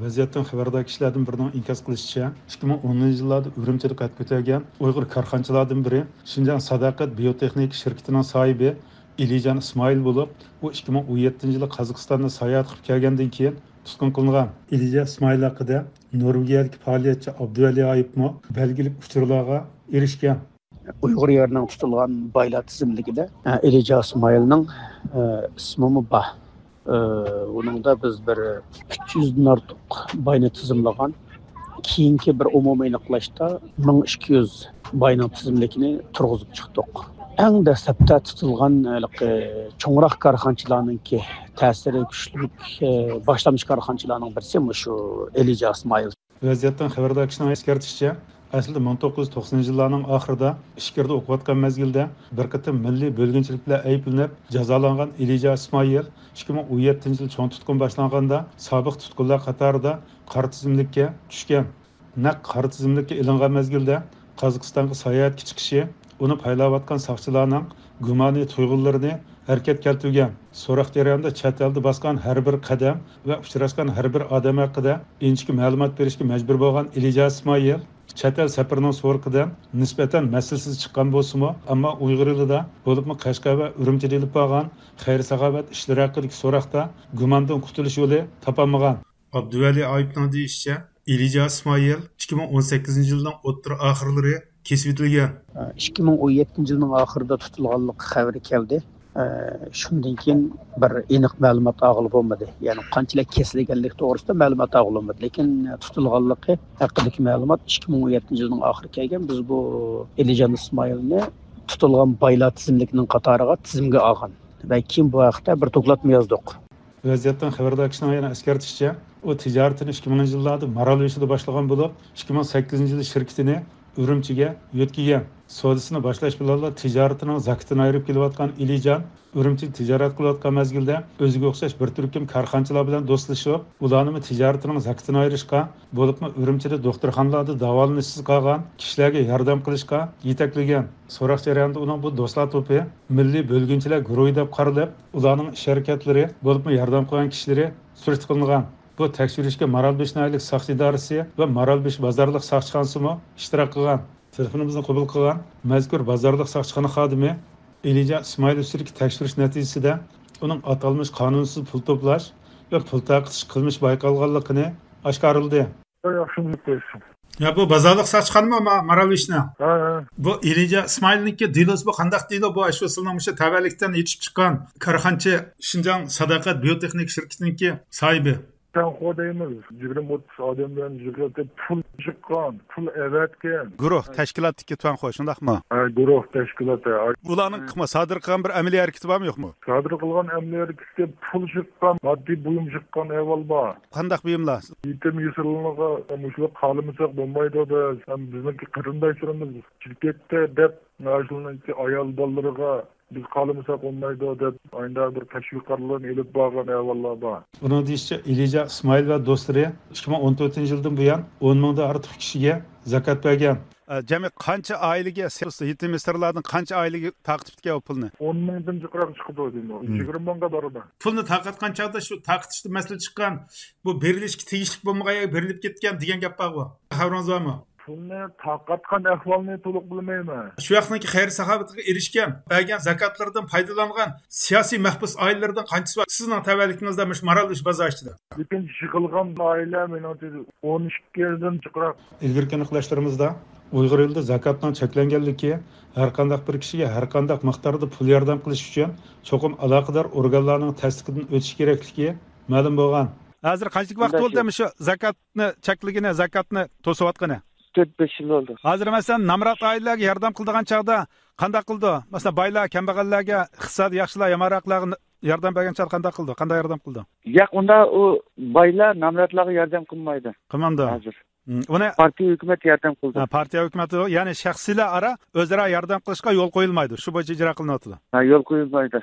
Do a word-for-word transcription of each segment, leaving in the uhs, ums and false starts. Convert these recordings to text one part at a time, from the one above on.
ۋەزىيەتتىن خەۋەردار كىشىلەردىن بىرىنىڭ ئىنكاس قىلىشىچە، ئىككى مىڭ ئونىنچى يىللاردا ئۈرۈمچىدە قەد كۆتەرگەن ئۇيغۇر كارخانىچىلاردىن بىرى، شىنجاڭ ساداقەت بىيوتېخنىكا شىركىتىنىڭ ساھىبى ئېلىجان ئىسمائىل بولۇپ، ئۇ ئىككى مىڭ ئون يەتتىنچى يىلى قازاقىستاندا ساياھەت قىلىپ كەلگەندىن كېيىن تۇتقۇن قىلىنغان. ئېلىجان ئىسمائىل ھەققىدە نورۋېگىيەدىكى پائالىيەتچى ئابدۇۋەلى ئايۇپمۇ بەلگىلىك ئۇچۇرلارغا ئېرىشكەن. ئۇيغۇر يېرىنىڭ تۇتۇلغان بايلار تىزىملىكىدە، ئە، ئېلىجان ئىسمائىلنىڭ، ئە، ئىسمىمۇ بار. ئە، ئۇنىڭدا بىز بىر ئۈچ يۈزدىن ئارتۇق باينى تىزىملىغان. كېيىنكى بىر ئومۇمىي ئېنىقلاشتا مىڭ ئىككى يۈز باينىڭ تىزىملىكىنى تۇرغۇزۇپ چىقتۇق. ئەڭ دەسلەپتە تۇتۇلغان ھېلىقى چوڭراق كارخانىچىلارنىڭكى تەسىرى كۈچلۈك، ئە، باشلامچى كارخانىچىلارنىڭ بىرسى مۇشۇ ئېلىجان ئىسمائىل. ۋەزىيەتتىن خەۋەردار كىشىنىڭ ئەسكەرتىشىچە، ئەسلىدە مىڭ توققۇز يۈز توقسىنىنچى يىللارنىڭ ئاخىرىدا ئىچكىرىدە ئوقۇۋاتقان مەزگىلدە بىر قېتىم مىللىي بۆلگۈنچىلىك بىلەن ئەيىبلىنىپ جازالانغان ئېلىجان ئىسمائىل ئىككى مىڭ ئون يەتتىنچى يىل چوڭ تۇتقۇن باشلانغاندا سابىق تۇتقۇنلار قاتارىدا قارا تىزىملىككە چۈشكەن. نەق قارا تىزىملىككە ئېلىنغان مەزگىلدە قازاقىستانغا ساياھەتكە چىقىشى ئۇنى پايلاۋاتقان ساقچىلارنىڭ گۇمانىي تۇيغۇلىرىنى ھەرىكەتكە كەلتۈرگەن. سوراق جەريانىدا چەت ئەلدە باسقان ھەر بىر قەدەم ۋە ئۇچراشقان ھەر بىر ئادەم ھەققىدە ئىنچىكە مەلۇمات بېرىشكە مەجبۇر بولغان ئېلىجان ئىسمائىل چەت ئەل سەپىرىنىڭ سورىقىدىن نىسبەتەن مەسىلىسىز چىققان بولسىمۇ، ئەمما ئۇيغۇر ئېلىدا، بولۇپمۇ قەشقەر ۋە ئۈرۈمچىدە ئېلىپ بارغان خەير-ساخاۋەت ئىشلىرى ھەققىدىكى سوراقتا گۇماندىن قۇتۇلۇش يولى تاپالمىغان. ئابدۇۋەلى ئايۇپنىڭ دېيىشىچە، ئېلىجان ئىسمائىل ئىككى مىڭ ئون سەككىزىنچى يىلنىڭ ئوتتۇرا ئاخىرلىرى كېسىۋېتىلگەن. ئىككى مىڭ ئون يەتتىنچى يىلنىڭ ئاخىرىدا تۇتۇلغانلىق خەۋىرى كەلدى. شۇندىن كېيىن بىر ئېنىق مەلۇمات ئالغىلى بولمىدى. يەنى قانچىلىك كېسىلگەنلىكى توغرىسىدا مەلۇمات ئالغىلى بولمىدى. لېكىن تۇتۇلغانلىقى ھەققىدىكى مەلۇمات ئىككى مىڭ ئون يەتتىنچى يىلنىڭ ئاخىرى كەلگەن. بىز بۇ ئېلىجان ئىسمائىلنى تۇتۇلغان بايلار تىزىملىكىنىڭ قاتارىغا تىزىمگە ئالغان ۋە كېيىن بۇ ھەقتە بىر دوكلاتمۇ يازدۇق. ۋەزىيەتتىن خەۋەردار كىشىنىڭ يەنە ئەسكەرتىشىچە، ئۇ تىجارىتىنى ئىككى مىڭىنچى يىللاردا مارالبېشىدا باشلىغان بولۇپ، ئىككى مىڭ سەككىزىنچى يىلى شىركىتىنى ئۈرۈمچىگە يۆتكىگەن. سودىسىنى باشلاش بىلەنلا تىجارىتىنىڭ زاكىتىنى ئايرىپ كېلىۋاتقان ئېلىجان ئۈرۈمچىدە تىجارەت قىلىۋاتقان مەزگىلدە ئۆزىگە ئوخشاش بىر تۈركۈم كارخانىچىلار بىلەن دوستلىشىپ، ئۇلارنىمۇ تىجارىتىنىڭ زاكىتىنى ئايرىشقا، بولۇپمۇ ئۈرۈمچىدە دوختۇرخانىلاردا داۋالىنىشسىز قالغان كىشىلەرگە ياردەم قىلىشقا يېتەكلىگەن. سوراق جەريانىدا ئۇنىڭ بۇ دوستلار توپى مىللىي بۆلگۈنچىلەر گۇرۇھى دەپ قارىلىپ، ئۇلارنىڭ ئىش-ھەرىكەتلىرى، بولۇپمۇ ياردەم قىلغان كىشىلىرى سۈرۈشتە قىلىنغان. بۇ تەكشۈرۈشكە مارالبېشى ناھىيەلىك ساقچى ئىدارىسى ۋە مارالبېشى بازارلىق ساقچىخانىسىمۇ ئىشتىراك قىلغان. تېلېفونىمىزنى قوبۇل قىلغان مەزكۇر بازارلىق ساقچىخانا خادىمى ئېلىجان ئىسمائىل ئۈستىدىكى تەكشۈرۈش نەتىجىسىدە ئۇنىڭ ئاتالمىش قانۇنسىز پۇل توپلاش ۋە پۇل تارقىتىش قىلمىشى بايقالغانلىقىنى ئاشكارىلىدى. ياخشى بولۇپ قويسۇن. يا، بۇ بازارلىق ساقچىخانىمۇ ما-، مارالبېشىنىڭ؟ ھە، ھە. بۇ ئېلىجان ئىسمائىلنىڭكى دېلوسى بۇ قانداق دېلو؟ بۇ شۇ سىلىنىڭ مۇشۇ تەۋەلىكتىن يېتىشىپ چىققان كارخانىچى شىنجاڭ ساداقەت بىيوتېخنىك شىركىتىنىڭكى ساھىبى. تەنخۇا دەيمىز، يىگىرمە ئوتتۇز ئادەم بىلەن يىغىلىپ پۇل چىققان، پۇل ئەۋەتكەن. گۇرۇھ، تەشكىلاتتىكى تەنخۇا، شۇنداقمۇ؟ ھە، گۇرۇھ، تەشكىلات، ھە. بۇلارنىڭ ھە. قىلما-، سادىر قىلغان بىر ئەمەلىي ھەرىكىتى بارمۇ، يوقمۇ؟ سادىر قىلغان ئەمەلىي ھەرىكىتى پۇل چىققان، ماددىي بۇيۇم چىققان ئەھۋال بار. قانداق بۇيۇملار؟ يېتىم يېسىرلارغا مۇشۇلار خالىمىساق بولمايدۇ، بىز ھەم بىزنىڭكى قېرىنداشلىرىمىز شىركەتتە دەپ، شۇنىڭكى ئايال بالىلىرىغا بىز خالىمىساق بولمايدۇ دەپ، ئاينىدا بىر تەشۋىقاتلارنى ئېلىپ بارغان ئەھۋاللار بار. ئۇنىڭ دېيىشىچە، ئېلىجان ئىسمائىل ۋە دوستلىرى ئىككى مىڭ ئون تۆتىنچى يىلدىن بۇيان ئون مىڭدىن ئارتۇق كىشىگە زاكات بەرگەن. ئە، جەمئىي قانچە ئائىلىگە، يېتىم يېسىرلاردىن قانچە ئائىلىگە تارقىتىپتىكەن ئۇ پۇلنى؟ ئون مىڭدىن جىقراق چىقىدۇ دېدى. مم. يىگىرمە مىڭغا بارىدۇ. پۇلنى تارقاتقان چاغدا شۇ تارقىتىشتا مەسىلە چىققان، بۇ بېرىلىشكە تېگىشلىك بولمىغان يەرگە بېرىلىپ كەتكەن دېگەن گەپ بارغۇ. خەۋىرىڭىز بارمۇ؟ پۇلنى تارقاتقان ئەھۋالنى تولۇق بىلمەيمەن. شۇ ياقنىڭكى خەير-ساخاۋىتىگە ئېرىشكەن، بەرگەن زاكاتلىرىدىن پايدىلانغان سىياسىي مەھبۇس ئائىلىلىرىدىن قانچىسى بار سىزنىڭ تەۋەلىكىڭىزدە مۇشۇ مارالبېشى بازار ئىچىدە؟ لېكىن يىغىلغان ئائىلە مېنىڭچە ئون ئىككىدىن جىقراق. ئىلگىرىكى ئېنىقلاشلىرىمىزدا ئۇيغۇر ئېلىدا زاكاتنىڭ چەكلەنگەنلىكى، ھەرقانداق بىر كىشىگە ھەرقانداق مىقداردا پۇل ياردەم قىلىش ئۈچۈن چوقۇم ئالاقىدار ئورگانلارنىڭ تەستىقىدىن ئۆتۈشى كېرەكلىكى مەلۇم بولغان. ھازىر قانچىلىك ۋاقىت بولدى مۇشۇ زاكاتنى چەكلىگىنى، زاكاتنى توسۇۋاتقىنى؟ تۆت، بەش يىل بولدى. ھازىر، مەسىلەن، نامرات ئائىلىلەرگە ياردەم قىلىدىغان چاغدا قانداق قىلىدۇ؟ مەسىلەن، بايلار كەمبەغەللەرگە، ئىقتىسادى ياخشىلار يامانراقلارغا ياردەم بەرگەن چاغدا قانداق قىلىدۇ؟ قانداق ياردەم قىلىدۇ؟ ياق، ئۇندا ئۇ بايلار نامراتلارغا ياردەم قىلمايدۇ. قىلمامدۇ؟ ھازىر. ھم، ئۇنى پارتىيە ھۆكۈمەت ياردەم قىلىدۇ. ھە، پارتىيە ھۆكۈمىتى، يەنى شەخسىيلەر ئارا ئۆزئارا ياردەم قىلىشقا يول قويۇلمايدۇ. شۇ بويىچە ئىجرا قىلىنىۋاتىدۇ. ھە، يول قويۇلمايدۇ.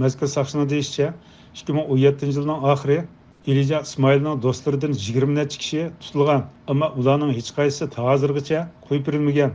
مەزكۇر ساقچىنىڭ دېيىشىچە، ئىككى مىڭ ئون يەتتىنچى يىلنىڭ ئاخىرى ئېلىجان ئىسمائىلنىڭ دوستلىرىدىن يىگىرمە نەچچە كىشى تۇتۇلغان، ئەمما ئۇلارنىڭ ھېچقايسىسى تا ھازىرغىچە قويۇپ بېرىلمىگەن.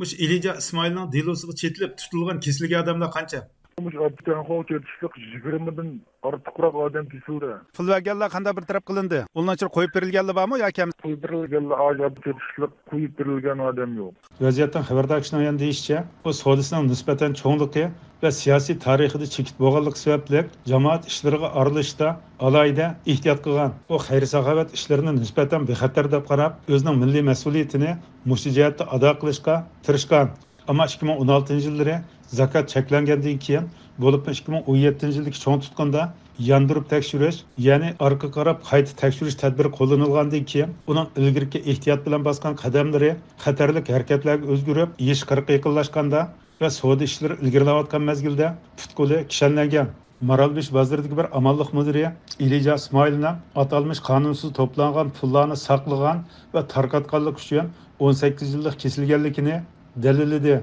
مۇشۇ ئېلىجان ئىسمائىلنىڭ دېلوسىغا چېتىلىپ تۇتۇلغان، كېسىلگەن ئادەملەر قانچە؟ مۇشۇ ئاپتەنخۇ تېپىشلىق يىگىرمىدىن ئارتۇقراق ئادەم تېپىلدى. پۇل بەرگەنلەر قانداق بىر تەرەپ قىلىندى؟ ئۇلارنىڭ ئىچىدە قويۇپ بېرىلگەنلەر بارمۇ ياكى ھەم؟ قويۇپ بېرىلگەنلەر ئاز، ئاز تېپىشلىق قويۇپ بېرىلگەن ئادەم يوق. ۋەزىيەتتىن خەۋەردار كىشىنىڭ يەنە دېيىشىچە، بۇ سودىسىنىڭ نىسبەتەن چوڭلۇقى ۋە سىياسىي تارىخىدا چېكىت بولغانلىقى سەۋەبلىك، جامائەت ئىشلىرىغا ئارىلىشىشتا ئالاھىدە ئېھتىيات قىلغان. ئۇ خەير-ساخاۋەت ئىشلىرىنى نىسبەتەن بىخەتەر دەپ قاراپ، ئۆزىنىڭ مىللىي مەسئۇلىيىتىنى مۇشۇ جەھەتتە ئادا قىلىشقا تىرىشقان. ئەمما ئىككى مىڭ ئون ئالتىنچى يىللىرى زاكات چەكلەنگەندىن كېيىن، بولۇپمۇ ئىككى مىڭ ئون يەتتىنچى يىلدىكى چوڭ تۇتقۇندا ياندۇرۇپ تەكشۈرۈش، يەنى ئارقا قاراپ قايتا تەكشۈرۈش تەدبىرى قوللىنىلغاندىن كېيىن، ئۇنىڭ ئىلگىرىكى ئېھتىيات بىلەن باسقان قەدەملىرى خەتەرلىك ھەرىكەتلەرگە ئۆزگىرىپ، يېشى قىرىققا يېقىنلاشقاندا ۋە سودا ئىشلىرى ئىلگىرىلەۋاتقان مەزگىلدە پۇت-قولى كىشەنلەنگەن. مارالبېشى بازىرىدىكى بىر ئامانلىق مۇدىرى ئېلىجا ئىسمائىلنىڭ ئاتالمىش قانۇنسىز توپلانغان پۇللارنى ساقلىغان ۋە تارقاتقانلىقى ئۈچۈن ئون سەككىز يىللىق كېسىلگەنلىكىنى دەلىللىدى.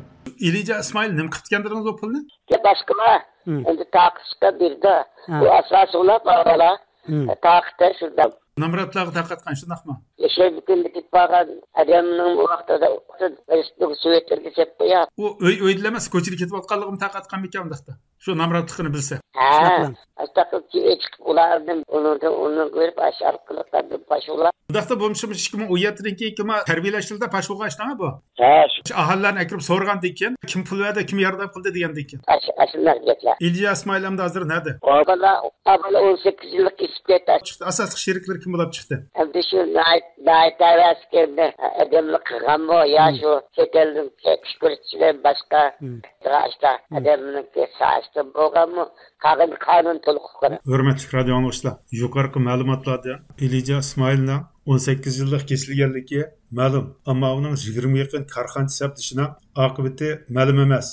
ئېلىجا ئىسمائىل نېمە قىپتىكەن دېدىڭىز ئۇ پۇلنى؟ باشقىلار ئەمدى تارقىتىشقا بېرىدۇ. بۇ ئاساسىي ئۇلار بارغانلار تارقىتىش شۇنداق. نامراتلارغا تارقاتقان شۇنداقمۇ؟ ياشايدىكىن دېتىپ بارغان ئادەمنىڭ ئۇ ۋاقتىدا سوۋېتلارغا سېلىپ قويار. ئۇ ئۆي ئۆيدىلا ئەمەس، كوچىدا كېتىۋاتقانلىقىمۇ تارقاتقانمىكەن ئۇنداقتا؟ شۇ نامراتلىقىنى بىلسە. ھە. شۇنداقلا. ئاشتاق قىلىپ چىقىپ ئۇلاردىن ئۇنىڭدىن ئۇنىڭ كۆرۈپ ئاشۇ ئارقىلىق پاشۇلار. ئۇنداقتا بولمىسا ئىككى مىڭ ئون يەتتىنچى يىلى كىم تەربىيەلەش يىلىدا پاشۇغا ئاشتاڭ بۇ؟ ھە. شۇ ئاھالىلەرنى ئەكىرىپ سورىغاندىن كېيىن، كىم پۇل بەردى، كىم ياردەم قىلدى دېگەندىن كېيىن. ئاشۇ ئاشۇنداق گەپلەر. ئىليا ئىسمائىل ئەمدى ھازىر نەدە؟ ئابالا ئابالا ئون سەككىز يىللىق كېسىپ كەتتى. چىقتى. ئاساسلىق شېرىكلىرى كىم بولۇپ چىقتى؟ ئەمدى شۇ ناھايىتى ناھايىتى ھەۋەسكەر ئادەملىك قىلغانمۇ يا شۇ چەت ئەلدىن ئىشقا كىرىشچىلەر باشقا ئاشتا ئادەمنىڭكى ساھەسىدە بولغانمۇ قالغان قانۇن تولۇق قىلغان. ھۆرمەتلىك رادىيو ئاڭلىغۇچىلار، يۇقىرىقى مەلۇماتلاردىن ئېلىجا ئىسمائىلنىڭ ئون سەككىز يىللىق كېسىلگەنلىكى مەلۇم، ئەمما ئۇنىڭ يىگىرمىگە يېقىن كارخانىچى ھېسابلىشىنىڭ ئاقىۋىتى مەلۇم ئەمەس.